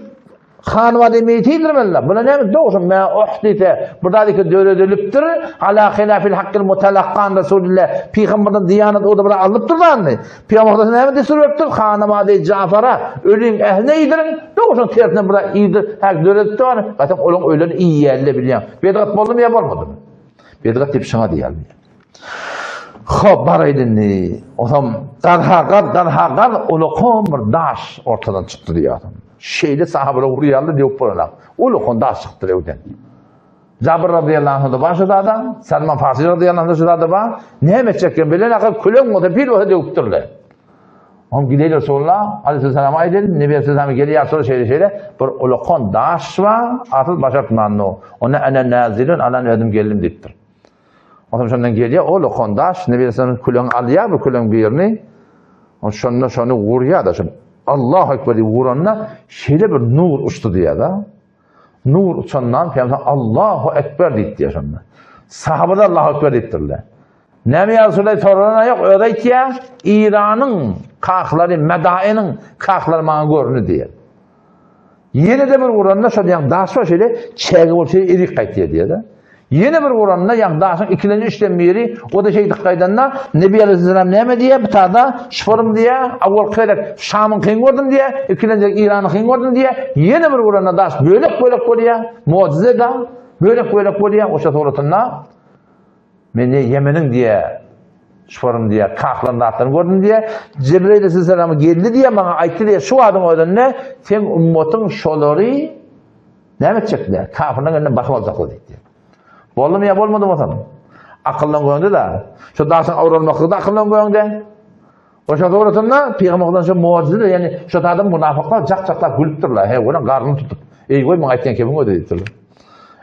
Hanwady meýiti iýdirmeliler. Buna näme dogşy mä uhdise. Bu zat iki döredilipdir. Ala hilafil hakkil mutalakkan Resulillah. Pygamberden diýanet o da bir alypdyr zanny. Pygamber näme destur beripdir? Hanwady Jafara ölüň ähline iýdiriň. Dogşyň tersine bir iýdir. Hak döredipdir ony. Gaýtam olaň ölen iýýärler bilýän. Bedgat boldumy ýa bolmadymy? Bedgat diýip şoňa diýýärler. Hop baraýyn indi. Osam garha gar garha gar ulakan bir daş ortadan çykdy diýýär. Şeýle sahabalar urýarlar diýip bolanok. Ulakan daş çykdy öwden. Jabir radyýallahu anhu da bar şu zada, Salman Farsi radyýallahu anhu da şu zada bar. Näme etjeklerini bilen akyl küleň bolsa pil bolsa döwüpdirler. Oň gideýli Resulullah aleyhisselam aýdyn, Nebi aleyhisselam gelýär şol şeýle şeýle bir ulakan daş bar, asyl başartmandy. Onda ene nazilun alan özüm geldim diýipdir. Ondan şondan gelýär, o lokan daş, Nebi Aleyhisselam küleň alýar bu küleň birini. O şonda şony urýar da, şony Allahu Ekber diýip uranda şeýle bir nur uçdy diýýär da. Nur uçandan Peygamber Allahu Ekber diýip diýýär şonda. Sahabalar Allahu Ekber diýipdirler. Näme ýa Resulallah sorana ýok, özi aýtýar, Iranyň kahlary, Medainiň kahlary maňa göründi diýýär. Ýene-de bir uranda şol ýaň daş bar şeýle çäge bolup şeýle erik gaýtýar diýýär-de. Ýene bir uranda ýaň daşyň ikilenji üçden biri o-da şeýdip gaýdanda Nebi aleyhisselam näme diýýär? Bu tada şuparym diýýär, awwalky gezek Şamyňkyny gördüm diýýär, ikilenji gezek Iranyňkyny gördüm diýýär. Ýene bir uranda daş bölek-bölek bolýar, mujize da bölek-bölek bolýar. Oşa suratynda Men diýe Ýemeniň diýe şuparym diýe kaklan zatlaryny gördüm diýe. Jibril aleyhisselam geldi diýe maňa aýtdy diýe şu adyň özünde seň ummatyň şolary näme etjek diýe. Kafirleň elinden basyp aljaklar diýdi. Boldumy ýa bolmadymy bolsam? Akyldan göňde da. Şu daşyň awralmaklygy da akyldan göňde. Oşa suratynda Pygamberden şu mujize ýani şu adam munafyklar jak-jaklap gülüpdirler. He, onuň garnyny tutup. Eý, goý muňa aýtýan kemiň öde diýipdirler.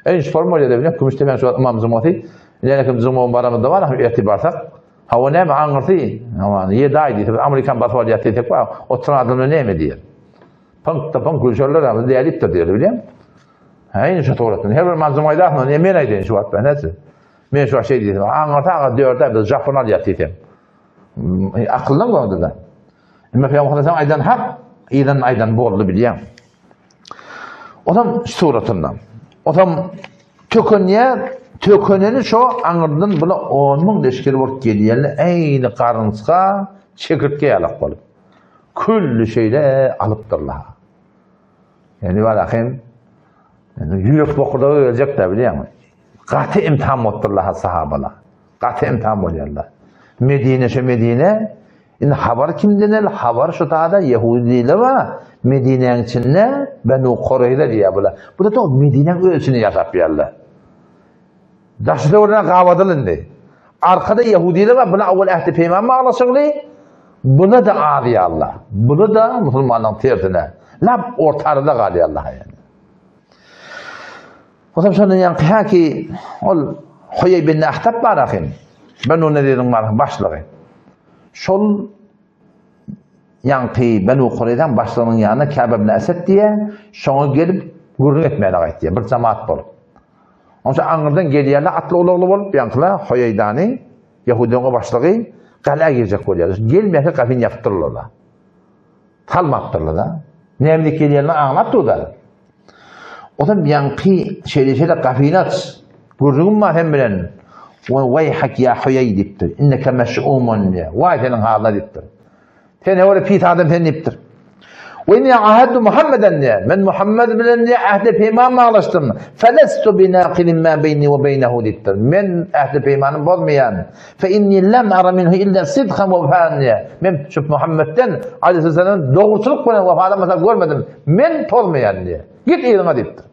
Eý, şu forma ýerde bilen kümüş temen şu ymam jumasy. Ýene kim juma baramyzda bar, hem ertir barsak. Hawa näme aňyrsy? Hawa, ýedi aý diýse, Amerikan basyp alýar diýsek, bar, oturan adamlar näme diýer? Pyňk da pyňk gülşerler, hem dälipdir diýer, bilýän. He, şu suratynda her bir manzum aýdarsyň, ne men aýdaýyn şu wagt ben, näçe? Men şu wagt şeý diýsem, aňyrsy aňa dört aý biz Japon alýar diýsem. Akyldan gördi da. Emma Peygamber sallallahu aýdan hak, ýylan aýdan boldy bilýän. Otam suratynda. Otam tökenýä, tökeneni şo aňyrdan bula 10 müň leşger bolup gelýärler, eýni garynçga, çekirtge ýalak bolup. Külli şeýle alypdyrlar. Ýani walakin ýürek bokurdaga geljek da bilýäňmi? Gaty imtihan bolupdyrlar sahabalar. Gaty imtihan bolýarlar. Medine şu Medine, indi habar kimden el, habar şu tada Ýehudiler bar. Medinäň içinde Benu Kureýza diýýär bular. Bu da Medinäň öz içinde ýaşap ýörler. Daşy töweregine gabadyl indi. Arkada Ýehudiler bar, bular awal ähdi peýman baglaşygly. Bular da azýarlar. Bular da musulmanlaryň tersine. Lap ortarada galýarlar ýani. Otam şondan ýaňky häki ol Huýeý bin Ahtab bar ahym. Benu Neziriň bar başlygy. Şol ýaňky Benu Kureýzaň başlygynyň ýanyna Käb ibn Esed diýýär, şoňa gelip gürrüň etmäne gaýtýar, bir jemaat bolup. Onsoň aňyrdan gelýärler atly ulagly bolup, ýaňkylar Hoýeýdany, ýahudylaryň o başlygy galä girjek bolýar. Gelmese gapyny ýapyp dururlar. Salmapdyrlar-da. Näme diýip gelýänini aňlap dur-da. Otam ýaňky şeýle-şeýle gapyny aç. Gürrüňim bar sen bilen. We weýhak ýa Huýeý diýipdir. Inneke meş'umun diýýär. Waý seniň halyna diýipdir. Sen öwre pis adam sen diýipdir. We inni ahadtu Muhammeden diýýär. Men Muhammed bilen diýýär ähdi peýman baglaşdym. Felestu binaqilin ma beýni we beýnehu diýipdir. Men ähdi peýmany bozmaýan. Fe inni lem ara minhu illa sidkan we wefaan diýýär. Men şu Muhammedden aleyhisselam dogruçylyk bilen wefadan başga görmedim. Men pozmaýan diýýär. Git yzyňa diýipdir.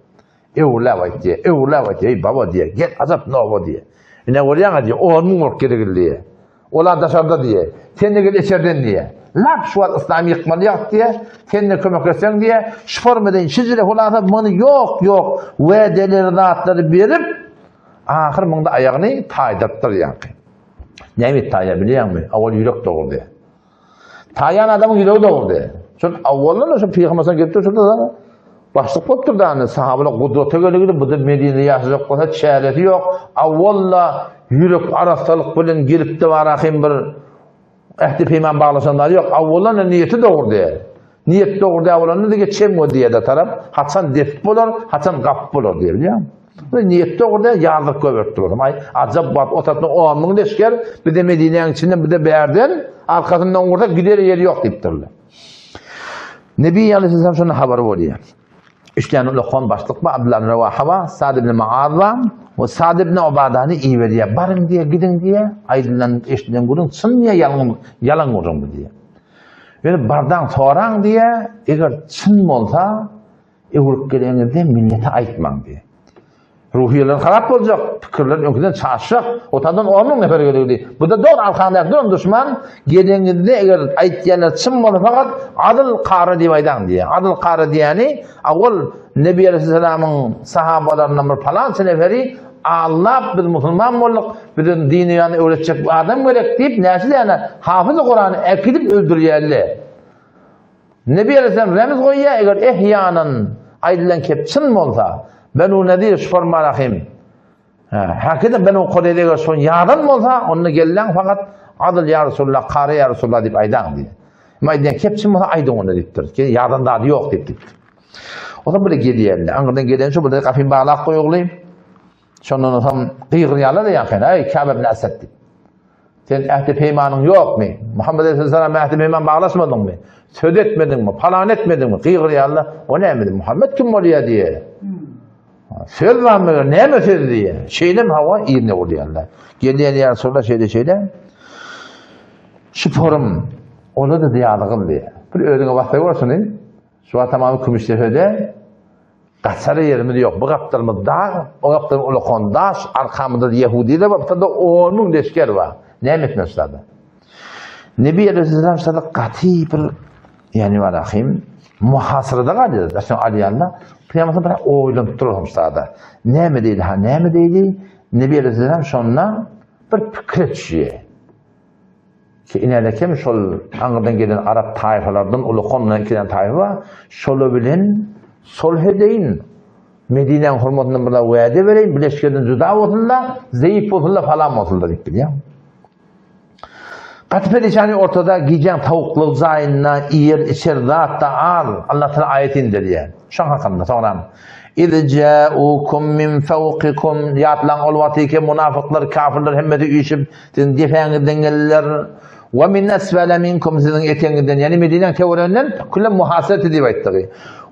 Öwrüläp aýt diýýär. Öwrüläp aýt, eý baba diýýär. Gel ajap nowa diýýär. Ine görýäňä diýýär, on müň bolup geregil diýýär. Olar daşarda diýýär. Sen-de gel içerden diýýär. Lap şu wagt yslamy ýykmaly ýagt diýýär. Sen-de kömek etseň diýýär. Şu formadan şijire hulasa muny ýok ýok wedeleri zatlary berip ahyr muňda aýagyny taýdyrypdyr ýaňky. Näme taýýar bilýäňmi? Awal ýürek dogurdy. Taýan adamyň ýüregi dogurdy. Şol awaldan şu pygamberden gelip dur şurada başlyk bolupdyr da indi sahabalar gudrata geligidi bu da Medinede ýaşajak bolsa çäresi ýok. Awalla ýürek arassalyk bilen gelip de barahym bir ähdi peýman baglaşan zady ýok. Awaldan niýeti dogurdy. Niýet dogry däl bolanda dige çem göz diýede tarap, haçan depip bolar, haçan gapyp bolar diýe bilýäňmi? Bu niýet dogry däl, ýazdyryp goýberipdir olam. Aý, ajap wagt o tarapdan 10 müň leşger, bir de Medinäň içinden, bir de bärden, arkasyndan ursa gider ýeri ýok diýipdirler. Nebi aleyhisselam şonda habary bolýar. Üç tane ulakan başlyk bar, Abdullah ibn Rewaha bar, Sad ibn Muaz bar we Sad ibn Ubadany iberýär. Baryň diýe, gidiň diýe, aýdylan, eşidilen gürrüň çyn diýe, ýalan, ýalan gürrüň bu diýe. Ýöne bardaň soraň diýe, eger çyn bolsa, öwrüp geleňizde millete aýtmaň diýe. Ruhyýeler harap boljak, pikirler öňküden çaşjak, otadan on müň nefer gelegdi. Bu-da dogry arkaňdaky duran duşman, geleňizde eger aýtýanlar çyn bolsa fakat adyl kary diýip aýdaň diýe. Adyl kary diýeni, awal Nebi aleyhisselamyň sahabalaryndan bir palança neferi Allap biz musulman bolduk, bize dini ýany öwretjek bir adam gerek diýip, näçe däne hafyzy Kurany äkidip öldürýärler. Nebi Aleyhisselam remiz goýýar, eger ehýanan aýdylan kep çyn bolsa, Benu Nadir şuforma rahim. Hakiden Benu Kureyze eger şon ýalan bolsa, onda gelläň fakat adyl ýa Resulullah, kary ýa Resulullah diýip aýdaň diýdi. Emma aýdýan kep çyn bolsa aýdyň onda diýipdir. Ýalan zady ýok diýip diýipdir. Olam bile gelýärler. Aňyrdan gelen şu bir gapyny baglap goýugly. Şondan soň gygyrýarlar ýa-ha, eý Käbe ibn Asad diýip. Sen ähdi peýmanyň ýokmy? Muhammed aleyhisselam ähdi peýman baglaşmadyňmy? Söz etmediňmi? Palan etmediňmi? Gygyrýarlar. O näme? Muhammed kim bolýar diýe. Söz barmy? Näme söz diýe. Şeýlem hawa ýerine urýarlar. Gelýän ýa Resulullah şeýle şeýle. Şu forum ola da diýalygyl diýe. Bir özüňe bassa görsün. Şu wagt tamamy Kümüşdepede gaçara ýerimiz ýok. Bu gapdalymyz dag, o gapdalymyz ulakan daş, arkamyzda ýehudiler bar, bu tarapda 10 müň leşger bar. Näme etmeli şularda? Nebi Aleyhisselam şurada gaty bir ýani barahym muhasyrada galýar. Daşyny alýanda Pygamber bir oýlanyp durar şurada. Näme diýdi ha, näme diýdi? Nebi Aleyhisselam şonda bir pikire düşýär. Ki inälekem şol aňyrdan gelen arap taýfalardan ulakan bilen ikiden taýfa bar. Şolar bilen sulh edeýin. Medinäň hormatyndan bir wade bereýin, bu leşgerden juda bolsun-da, zeýif bolsun-da, falan bolsun-da diýip bilýär. Gaty perişany ortada gijäň towuklyk jaýynda iýer içer zat-da az. Allah Taala aýat inderýär. Şoň hakynda soňram Iz ja'ukum min fawqikum ýatlaň ol wagty ki munafyklar, kafirler hemmesi üýşüp Siziň depäňizden geldiler. Wa min asfala minkum siziň etegiňizden, ýagny Medinäň töwereginden külle muhasarati diýip aýtdygy.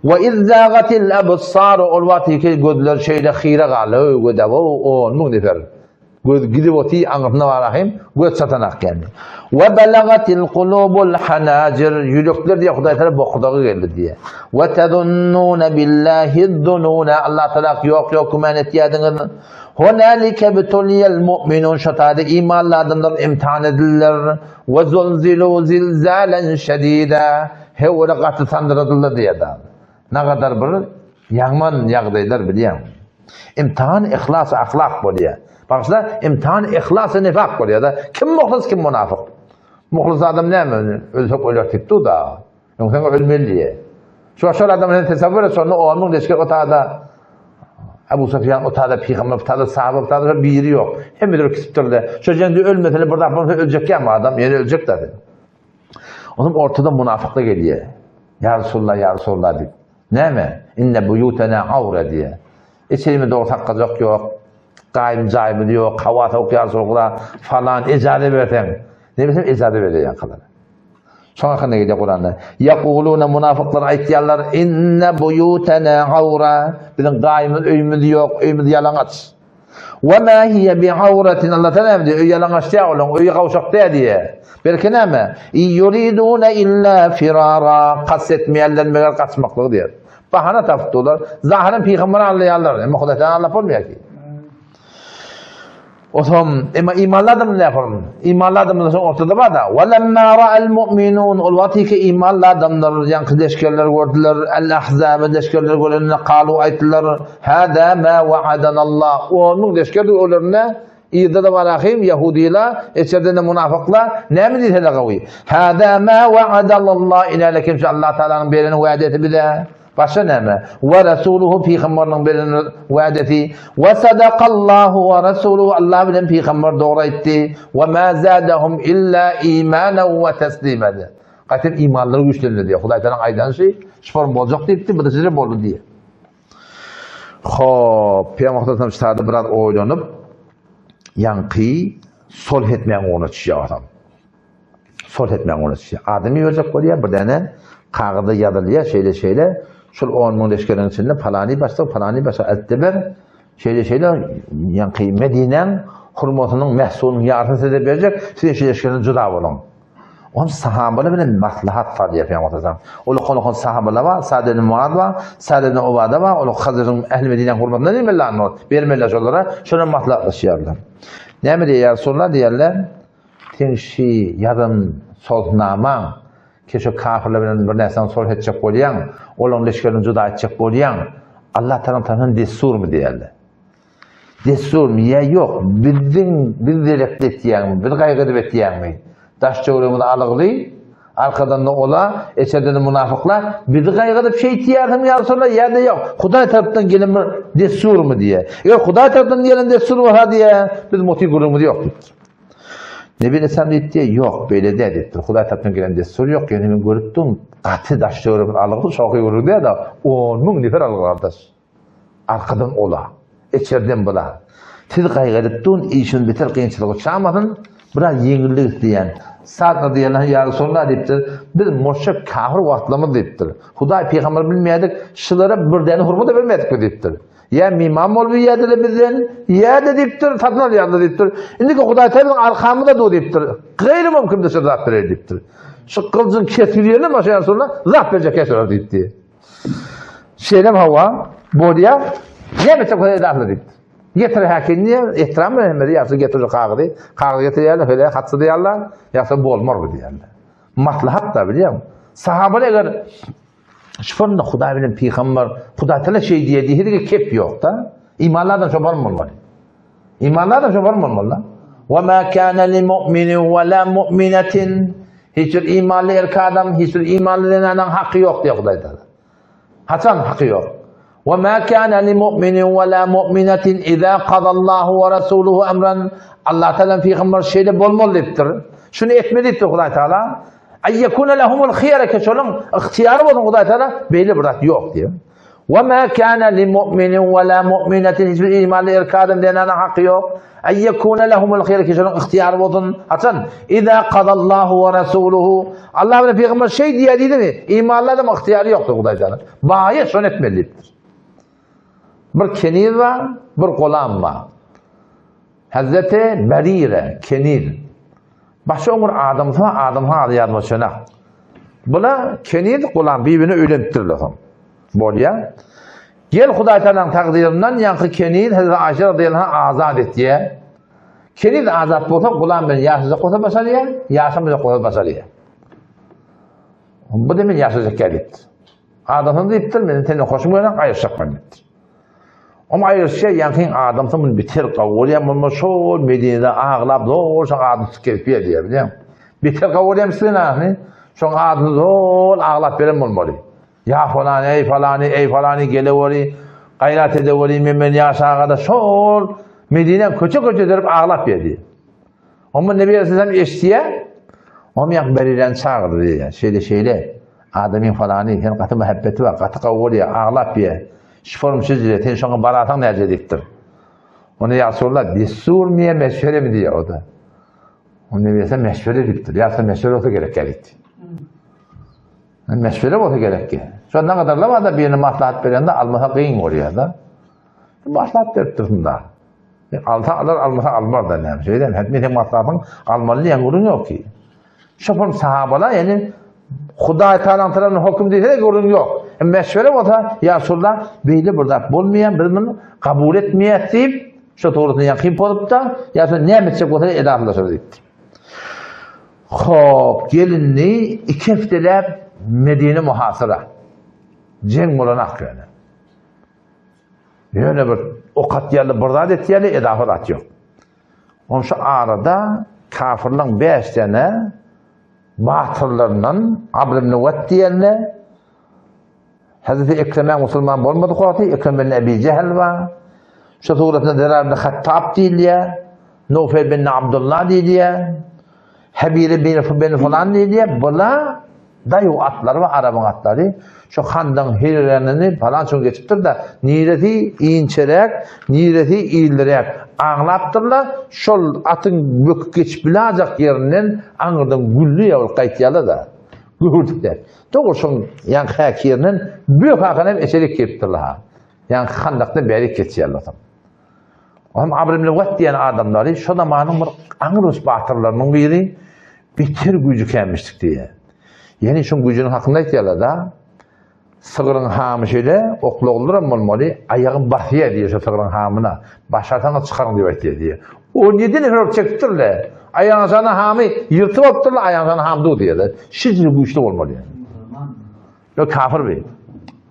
Wa iz zagatil absar ol wagty ki gözler şeýle hyra galdy, öý gödä, o 10 müň nefer. Göz gidip oty aňyrsyna barahym, göz çatanak ýagny. Wa balagatil kulubul hanajir ýürekler diýe Hudaý tarap bokurdaga geldi diýe. Wa tazunnuna billahi zununa Allah tarap ýok ýok güman etýärdiňiz. Hunalike btuliyel mu'minun şo taýda imanly adamlar imtihan edildiler. We zulzilu zilzalen şedida hewre gaty sandyradyldy diýýär. Nagadar bir ýagman ýagdaýlar bilýäň. Imtihan ihlas ahlak bolýar. Bagyşla imtihan ihlas we nifak bolýar-da. Kim muhlis kim munafyk. Muhlis adam näme? Ölsek öler diýip dur da. Ýoň sen ölmeli diýe. Şu şol adam sen tesawwur et, şonda 10 müň leşger otada Abu Sufyan otada pygamber otada sahaba otada biri ýok. Hemmeleri kisipdirler. Şu jeňde ölmesele bir zat bolsa öljek ýa adam, ýene öljek da. Onuň ortada munafyklar gelýär. Ýa Resulullah, ýa Resulullah diýip. Näme? Inne buýutena awra diýe. Içerimi dogry saklajak ýok. Gaýym jaýymyz ýok, hawa sowuk ýa Resulullah falan ejaze berseň. Ne bilsem ejaze berýän kalar. Şoň hakynda gelýär Kuranda. Ýakuluna munafyklar aýtýarlar, inne buýutena awra. Biziň gaýymyz öýümiz ýok, öýümiz ýalaňaç. Ve ma hiye bi awratin Allah Teala näme diýýär? Öý ýalaňaç diýýär olaň, öýi gawşak däl diýýär. Belki näme? Yuriduna illa firara kast etmeýärler meger gaçmaklygy diýýär. Bahana tapdylar. Zahyran pygamberi aldaýarlar. Emma Hudaý Teala aldap bolmaýar ki. Otam emma imanly adam ne yapalım? Imanly adamlar soň ortada bar da. Walamma ra'al mu'minun ol wagty ki imanly adamlar ýaňky leşgerler gördüler. El-ahzab leşgerler göreninde kalu aýtdylar. Hada ma wa'adana Allah. Onuň leşgerdi olarynda Ýerde de bar ahim Ýahudila, içerde de munafyklar, näme diýseler gawy. Hada ma wa'adallah ila lekim Allah Taalanyň beren wa'desi bize. Başga näme? We Resuluhu pygamberiniň beren wa'desi. We sadakallahu we Resuluhu Allah bilen pygamber dogry aýtdy. We ma zadahum illa imanan we taslima. Gaýtam imanlary güýçlendi diýýär. Hudaý Taala aýdan şey, şu boljak diýipdi, bu da size boldy diýýär. Hop, Pygamber Muhammed sada biraz oýlanyp, ýaňky sulh etmäň ugruna düşýär adam. Sulh etmäň ugruna düşýär. Adam iberjek bolýar, bir däne kagyzda ýazylýar, şeýle-şeýle, şol 10 müň leşgeriň içinde palany başlyk, palany başlyk eltde ber, şeýle-şeýle, ýaňky Medinäň hurmasynyň, mehsulynyň ýarysyny size berjek, siz şu leşgerden juda boluň. Ol sahabalar bilen maslahat salýar Pygamber sallallahu Ol hol sahabalar bar, Sa'd ibn Muaz bar, Sa'd ibn Ubada bar, ol Hazretiň ähli Medinäň hurmatyna diýmeli ol. Bermeli şolara, şolar maslahatlaşýarlar. Näme diýýär Resulullah diýerler, sen şi ýazan soznamaň, ki şu kafirler bilen bir närseni sulh etjek bolýaň, olaryň leşgerini juda etjek bolýaň. Allah tarapyndan tarapyndan dessurmy diýerler. Dessurmy ýa ýok, biziň biz gerekli etýäňmi, biz gaýgy edip etýäňmi? Daş-töweregimiz alygly, arkadan-da ola, içerden-de munafyklar, bizi gaýgy edip şeýtýärsiňmi ýa Resulallah ýa-da ýok, Hudaý tarapdan gelen bir dessurmy diýýär. Eger Hudaý tarapdan gelen dessur bolsa diýýär, biz muty gürrüňimiz ýok diýipdir. Nebi Aleyhisselam diýipdir, ýok, beýle däl diýipdir. Hudaý tarapdan gelen dessur ýok, ýöne men görüp durun, gaty daş-töweregimiz alygly, şohy gürrüň däl-de, 10 müň nefer alygly gardaş. Arkadan ola, içerden bula. Siz gaýgy edip durun, işiňiz beter kynçylyga uçramasyn, biraz ýeňillik isleýän. Sa'd radyýallahu anh, Ýa Resulallah diýipdir, biz muşrik, kafir wagtlarymyz diýipdir. Hudaý, pygamber bilmeýärdik, şulara bir däne hurma-da bermeýärdik biz diýipdir. Ýa miman bolup iýýärdiler bizden, ýa-da diýipdir, satyn alýardylar diýipdir. Indiki Hudaý Taala biziň arkamyzda dur diýipdir. Gaýry mümkin şu zat berer diýipdir. Şu gylyjyň kesgir ýerine başa ýa Resulallah, zat berjek keseler diýipdi. Şeýle hawa, bolýar. Näme etjek bolsa edasly diýipdir. Getir häkim diýýär, etram bilen hemmesi ýagşy getir şu kagyzy. Kagyz getirýärler, höle hatsyz diýýärler, ýagşy bolmar bu diýýärler. Maslahat da bilýäň. Sahabalar eger şufonda Hudaý bilen pygamber, Hudaý Taala şeý diýýär diýse kep ýok-da. Imanly adam şo bolmaly. Imanly adam şo bolmaly. Wa ma kana li mu'minin wa la mu'minatin Hiç bir imanly erkek adam, hiç bir imanly zenanyň haky ýok diýýär Hudaý Taala. Haçan haky ýok? Wa ma kana li mu'minin wa la mu'minatin iza qadallahu wa rasuluhu amran Allah Taala pygamber şeýle bolmaly diýipdir. Şuny etme diýipdir Hudaý Taala. Ay yekuna lehumul khiyara ke şonuň ygtyýary bolsun Hudaý Taala beýle bir zat ýok diýýär. Ve ma kana li mu'minin ve la mu'minatin hiç bir imanly erkek adam zenana haky ýok. Ay yekuna lehumul khiyara ki şonuň ygtyýary bolsun. Haçan? Iza qadallahu ve rasuluhu. Allah bilen peygamber şey diýýär diýdimi? Imanly adam ygtyýary ýokdur Hudaý Taala. Baýy şony etmeli diýipdir. Bir keniz bar, bir gulam bar. Hazreti Berire keniz. Başga ömür adamsy bar, adam ady ýadyma düşenak. Bula keniz gulam bir-birine öýlenipdirler soň. Bolýar. Gel Hudaý Taalanyň takdyryndan ýaňky keniz Hazreti Aýşe radiyallahu anha azat etýär. Keniz azat bolsa gulam bilen ýaşajak bolsa başarýar, ýaşamajak bolsa başarýar. Bu da men ýaşajak diýipdir. Adamsam diýipdir, men senden hoşum gelen aýryşjak men diýipdir. Oňa aýryşýar, ýaňkyň adamsy muny biter gowy görýär, muny şol Medinede aglap, zorşa adam tutup gelip ýer diýýär, bilýäňmi? Beter gowy görýärmişsin ahny. Şoň adyny zol aglap beren bolmaly. Ýa falany, eý falany, eý falany geleweri, gaýrat edeweri, men men ýaşagada şol Medine köçe-köçe derip aglap berdi. Onda Nebi Aleyhisselam eşitýär. Oňa ýa Beriren çagyrdy diýýär. Şeýle şeýle adamyň falany sen gaty muhabbeti bar, gaty gowy bolýar, aglap diýýär. Şiform şüzle, sen şoňa barasaň näce diýipdir. Onda ýa Resulallah dessur miýe meşwere mi diýýär o da. Onda Nebi Aleyhisselam meşwere diýipdir. Ýa sen meşwere bolsa gerek diýipdir. Meşwere bolsa gerek ki. Şondan gadarlar bar da birine maslahat berende almasa gyn bolýar da. Maslahat berip dursun da. Alsa alar, almasa almaz da näme. Şeýle hem sen maslahatyň almaly diýen gürrüň ýok ki. Şoför sahabalar ýani Hudaý Taalanyň tarapyndan höküm diýse gürrüň ýok. Meşwere bolsa ýa Resulullah beýle bir zat bolmaýar, biz muny kabul etmeýäs diýip, şo dogrusyny ýakyn bolup da, ýa sen näme etjek bolsa edasylaşar diýipdir. Hop, gelindi iki hepdeläp Medine muhasyra. Jeň bolan ak ýöne. Ýöne bir ok atýarlar, bir zat etýärler, edafa zat ýok. Onuň şu arada kafirleň 5 tane batyrlaryndan Amr ibn Wad diýenle Hazreti Ekrem'e musulman bolmadyk wagty Ekrem bin Ebi Jehl bar. Şu suratynda Zerar bin Hattab diýilýär. Nufel bin Abdullah diýilýär. Hebiri bin bin falan diýilýär. Bula daýu atlary we Arabyň atlary. Şu handan hirenini falan şoň geçipdir-de, niresi inçeräk, niresi iliräk aňlapdyrlar. Şol atyň böküp geçip bilajak ýerinden aňyrdan gülli ýabylyp gaýtýarlar-da. Göwürdikler. Dogry şoň ýaňky häkirinden bök hakan hem eçerik giripdirler ha. Ýaňky handakdan bärik geçýärler soň. Olam Amr ibn Wad diýen adamlary şo zamanyň bir aňryş batyrlarynyň biri beter güýji kämişdik diýýär. Ýani şoň güýjüniň hakynda aýtýarlar da. Sygryň hamy şeýle oklaglydyram bolmaly, aýagyny basýar diýýär şo sygryň hamyna. Başarsaňyz çykaryň diýip aýtýar diýýär. 17 nefer bolup çekipdirler. Aýagyň aşagyna hamy ýyrtyp alypdyrlar, aýagyň aşagyna ham dur diýýärler. Şeýle güýçli bolmaly ýani. Ýok kafir bi.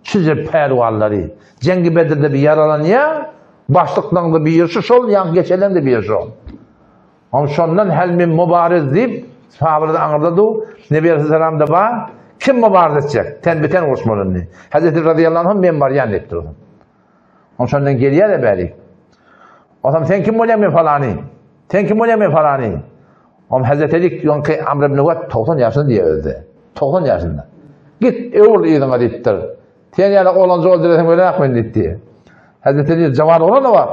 Şije pälwanlary. Jengi Bedirde bir ýaralanýar, başlyklaryň-da biri şu şol, ýaňky geçenleň-de biri şol. Oň şondan hel min mubariz diýip, sahabalar aňyrda dur, Nebi Aleyhisselam-da bar, kim mubariz etjek? Ten biten uruşmaly indi. Hazreti radiyallahu anh men barýan diýipdir. Oň şondan gelýär-de bäri. Otam sen kim bolýaň men falany? Sen kim bolýaň men falany? Om Hazreti Ali ýoňky Amr ibn Wad 90 ýaşynda diýýär özde. 90 ýaşynda. Git öwrül yzyňa diýipdir. Sen ýaly oglanjyk öldüresiň gelenok men diýipdi. Hazreti Ali jawan oglan bar.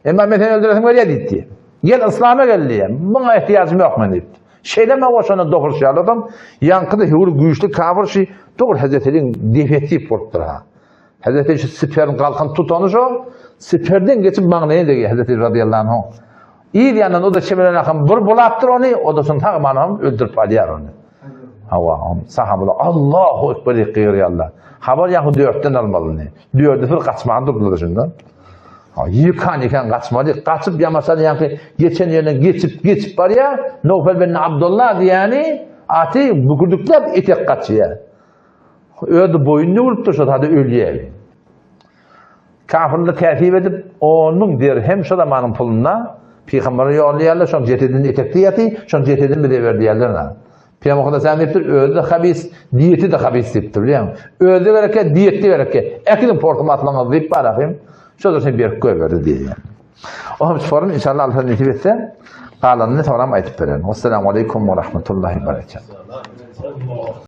Emma men seni öldüresim gelýär diýipdi. Gel islama gel diýýär. Muňa ihtiýajym ýok men diýipdi. Şeýle mi goşana dogruş ýaly adam, ýaňky-da höwür güýçli kafir şi dogry Hazreti Aliň defetip bolupdyr ha. Hazreti şu siperin galkan tutany şo, siperden geçip maňlaýyna degýär Hazreti radiyallahu anh. Yz ýandan o da çemelen akam bir bulapdyr ony, o da şony sag hem öldürip alýar ony. Hawa, sahabalar Allahu ekber diýip gygyrýarlar. Habar ýaňky dörtden almalyny. Dördüsi bir gaçmaga durdular şundan. Ha, ýykan ýykan gaçmaly. Gaçyp ýamaşan ýaňky geçen ýerinden geçip geçip barýar. Nowfel bin Abdullah diýeni aty bükürdikläp etek gaçýar. Özi boýun döwülipdir şo zada ölýär. Kafirler täsip edip 10 müň dirhem şo zamanyň puluna pygambere ýollaýarlar, şoň jesedini etekde ýaty, şoň jesedini bize ber diýýärler. Pygamber sen diýipdir, özi-de habis, diýeti-de habis diýipdir, bilýäňmi? Özi-de gerek, diýeti-de gerek. Äkidin portum atlaňyz diýip barahym, şo-da sen berip goýberdi diýýär. O hem sorun inşallah Allah nesip etse, galanyny soňram aýdyp bererin. Wassalamu aleýkum we rahmetullahi we berekatuh.